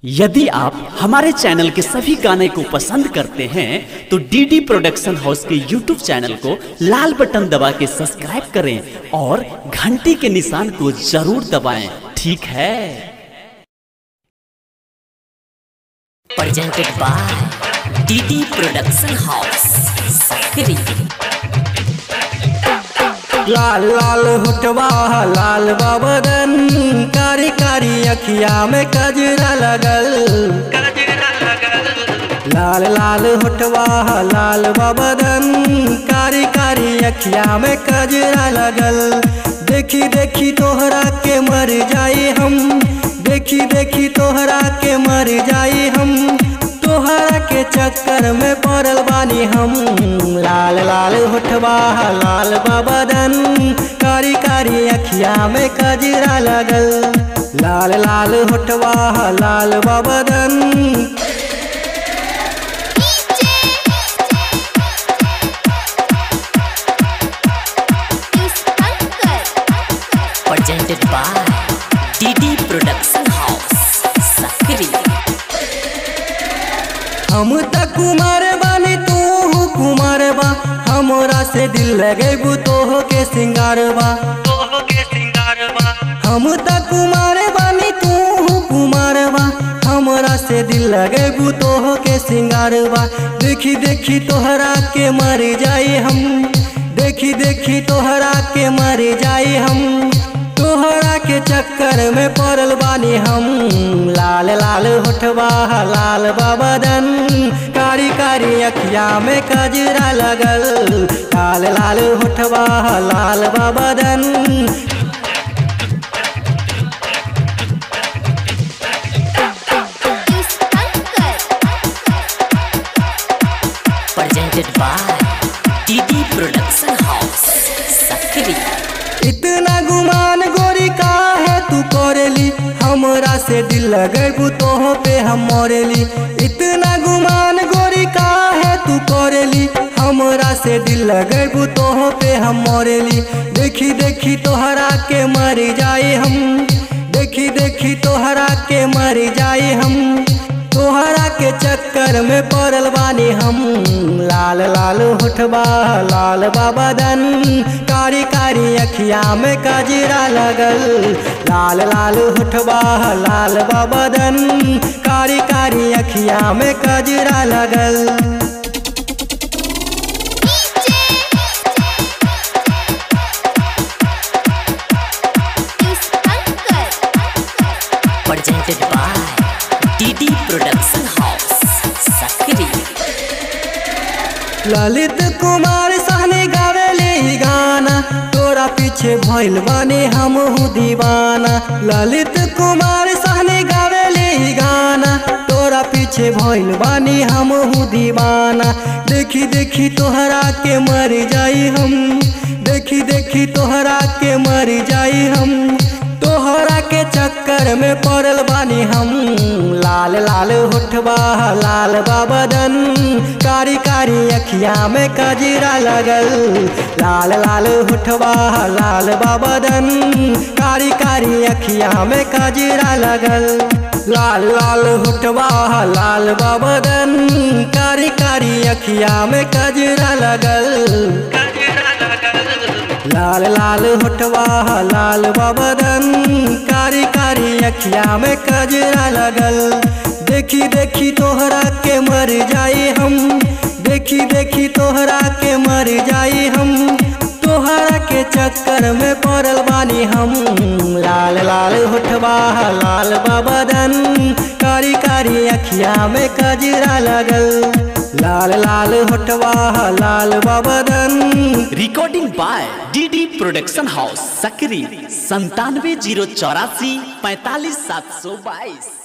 यदि आप हमारे चैनल के सभी गाने को पसंद करते हैं तो डीडी प्रोडक्शन हाउस के यूट्यूब चैनल को लाल बटन दबा के सब्सक्राइब करें और घंटी के निशान को जरूर दबाएं। ठीक है। Presented by DD production house Sakri. लाल लाल होठवा लाल बदन, कारी कारी अखिया में कजरा लगल। लाल लाल होठवा लाल बदन, कारी कारी अखिया में कजरा लगल। देखी देखी तोहरा के मर जाई हम, देखी देखी तोहरा के मर जाई हम, तोहरा के चक्कर में पड़ल बानी हम। लाल लाल होठवा लाल बदन, कारी कारी अखिया में कजरा लगल। लाल लाल होठवा लाल बदन। Presented by DD production house Sakri. हम त कुमार बानी तू कुमार बा, हमरा से दिल लगेबू तोह के सिंगार बा। हम त कुमार बानी तू कुमार बा, हमरा से दिल लगेबू तोह के सिंगार बा। देखी देखी तोहरा के मर जाई हम, देखी देखी तोहरा के मर जाई हम, तोहरा के चक्कर में पड़ल बानी हम। लाल लाल होठवा लाल बदन, कारी कारी अखिया में कजरा लगल। लाल लाल होठवा लाल बदन। Presented by DD production house Sakri. इतना गुमान गोरी का है तू करेली, हमरा से दिल लगेबू तोह पे हम मरेली। इतना गुमान गोरी का है तू करेली, हमरा से दिल लगेबू तोह पे हम मरेली। देखी देखी तोहरा के मर जाए हम, देखी देखी तोहरा के मर जाए हम, तोहरा के चक्कर में पड़ल बानी हम। लाल लाल होठवा लाल बदन, कारी कारी अखिया में कजरा लगल। लाल लाल होठवा लाल बदन, कारी कारी अखिया में कजरा लगल। Presented by DD production house Sakri. Lalit Kumar Sahni गावेले गाना, तोरा पीछे भइल बानी हमहू दीवाना। ललित कुमार सहनी गावेले गाना, तोरा पीछे भइल बानी हमहू दीवाना। देखी देखी तोहरा के मर जाई हम, देखी देखी तोहरा के मर जाई हम, तोहरा के चक्कर में पड़ल बानी हम। लाल लाल होठवा लाल बदन, कारी कारी अखिया में कजरा लगल। लाल लाल होठवा लाल बदन, कारी कारी अखिया में कजरा लगल। लाल लाल होठवा लाल बदन, कारी कारी अखिया में कजरा लगल। लाल लाल होठवा लाल बदन, कारी कारी अखिया में कजरा लगल। देखी देखी तोहरा के मर जाई हम, देखी देखी तोहरा के मर जाई हम, तोहरा के चक्कर में पड़ल बानी हम। लाल लाल होठवा लाल बदन, कारी कारी अखिया में कजरा लगल। लाल लाल होठवा लाल बदन। Recording by DD production house Sakri 97 084 45 722।